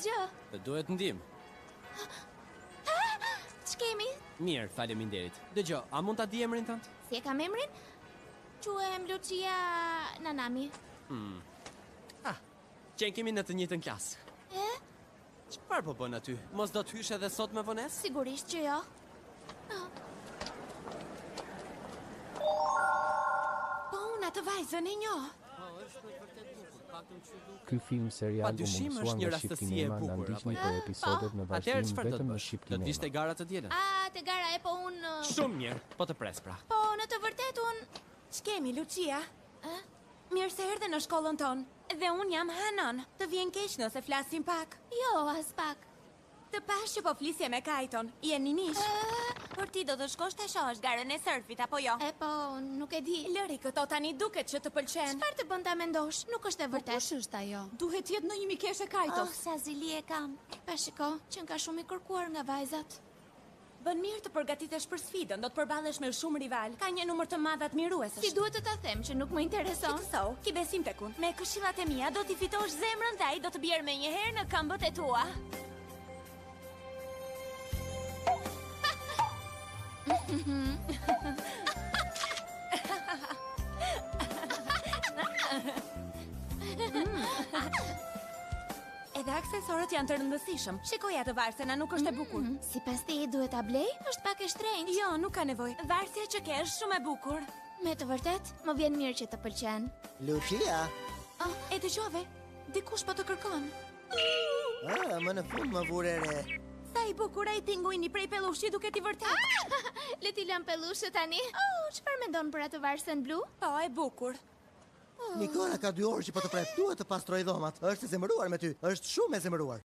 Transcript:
Asgjë. Të duhet ndihmë. Ç'kemi? Mirë, faleminderit. Dëgjo, a mund ta di emrin tënd? Si e kam emrin? Quhem Lucia Nanami. Hmm. Ah, qenkemi në të njëjtën klasë. E? Çfarë po bën aty? Mos do të hysh edhe sot me vonesë? Sigurisht që jo. Ah. Po unë atë vajzën e njoh. Po, është me të vërtetë bukur, paktën kështu duket. Ky film serial Pa u dyshim mundësua është një nga rastësi e Shqipkinema na bukur, apo ndiqni jo? për episodet në Atëherë vazhdim çfarë do të vetëm në bësh? Do të vish te Shqipkinema. gara të dielën? A, te gara e po unë... Shumë mirë, po të pres pra. Po, në të vërtetë unë... Ç'kemi, Lucia? Ë? Mirë se erdhe në shkollën tonë. Dhe unë jam Hanon. Të vjen keq nëse flasim pak. Jo, aspak. Të pashë që po flisje me Kajton. Jeni miq. Por ti do të shkosh ta shohësh garën e sërfit apo jo? E po, nuk e di. Lëri këto tani duket që të pëlqen. Çfarë të bën ta mendosh? Nuk është e Po vërtetë. kush është ajo? Duhet të jetë ndonjë mikeshë e Kajtos. Oh, sa zili e kam. Pa shiko, qenka shumë i kërkuar nga vajzat. Bën mirë të përgatitesh për sfidën, do të përballesh me shumë rivalë. Ka një numër të madh admiruesësh. Si duhet të ta them që nuk më intereson? Qetësohu, ki besim tek unë. Me këshillat e mia do t'i fitosh zemrën dhe ai do të bjerë menjëherë në këmbët e tua. Edhe aksesorët janë të rëndësishëm. Shikoje atë varësen, a nuk është e bukur? Mm, sipas teje duhet ta blej? Është pak e shtrenjtë. Jo, nuk ka nevojë. Varësja që ke është shumë e bukur. Me të vërtetë, më vjen mirë që të pëlqen. Lucia! Oh, e dëgjove? Dikush po të kërkon. Ah, më në fund më vure re. Sa i bukur ai pinguini prej pellushi duket i vërtetë. Le t'i lëmë pellushët tani. Oh, çfarë mendon për atë varësen blu? Po, e bukur. Nikola ka dy orë që po të pret. Duhet të pastrojë dhomat. Është e zemëruar me ty. Është shumë e zemëruar.